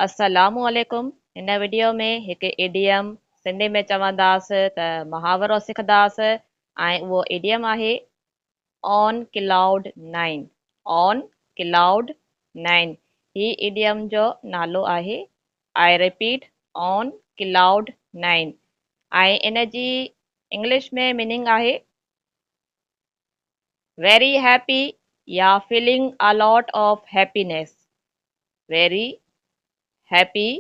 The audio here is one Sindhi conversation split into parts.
السلام عليڪم هن وڊيو ۾ هڪ ايڊيم سنڌي ۾ چونداس ته محاورو سکنداس ۽ اهو ايڊيم آهي on cloud nine on cloud nine he idiom جو نالو آهي I repeat on cloud nine ۽ ان جي انگلش ۾ ميننگ آهي ويري هيپي يا feeling a lot of happiness very happy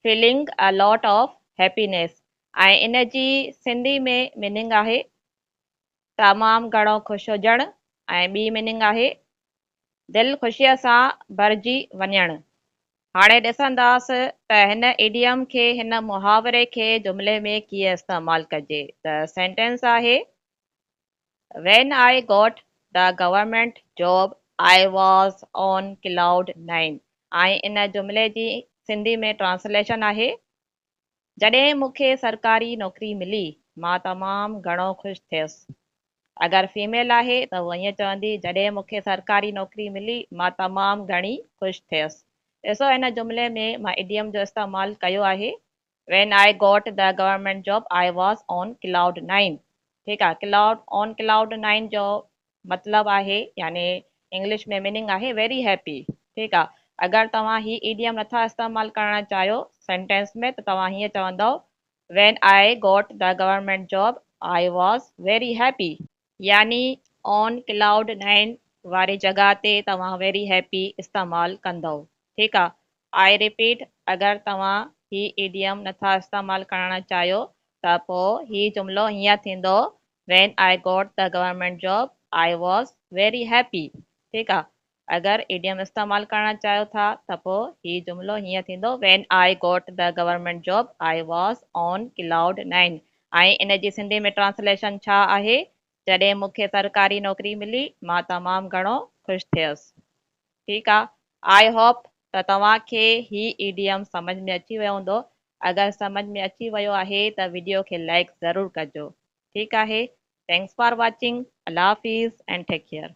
feeling a lot of happiness ۽ ان جي سنڌي ۾ ميننگ آهي تمام گهڻو خوش هجڻ ۽ ٻي ميننگ آهي دل خوشيء سان ڀرجي وڃڻ. هاڻي ڏسنداس ته هن ايڊيم کي هن محاوري کي جملي ۾ ڪيئن استعمال ڪجي ته سينٽينس آهي. When I got the government job I was on cloud nine ۽ ان جملي جي سنڌي ۾ ٽرانسليشن آهي، جڏهن مون کي سرڪاري نوڪري ملي، مان تمام گهڻو خوش ٿيس. اگر فيميل آهي ته هوء ائين چوندي، جڏهن مون کي سرڪاري نوڪري ملي، مان تمام گهڻي خوش ٿيس. ڏسو ان جملي ۾ مان ايڊيم جو استعمال ڪيو آهي. When I got the government job I was on cloud nine ٺيڪ آ ڪلائوڊ آن ڪلائوڊ نائن جو مطلب آهي يعني انگلش ۾ ميننگ آهي ويري هيپي ٺيڪ آ اگر توهان هي ايڊيم نٿا استعمال ڪرڻ چاهيو سينٽينس ۾ ته توهان هيئن چوندؤ When I got the government job I was very happy يعني آن ڪلائوڊ نائن واري جڳهه تي توهان ويري هيپي استعمال ڪندؤ ٺيڪ آ I repeat اگر توهان هي ايڊيم نٿا استعمال ڪرڻ چاهيو ته پو هي جملو هيئن ٿيندو When I got the government job I was very happy ٺيڪ آ اگر ايڊيم استعمال ڪرڻ چاهيو ٿا ته پو هي جملو هيئن ٿيندو When I got the government job I was on cloud nine ۽ ان جي سنڌي ۾ ٽرانسليشن ڇا آهي؟ جڏهن مون کي سرڪاري نوڪري ملي مان تمام گهڻو خوش ٿيس. ٺيڪ آ I hope ته توهان کي هي ايڊيم سمجهه ۾ اچي ويو هوندو اگر سمجهه ۾ اچي ويو آهي ته وڊيو کي لائيڪ ضرور ڪجو ٺيڪ آهي thanks for watching Allah Hafiz and take care.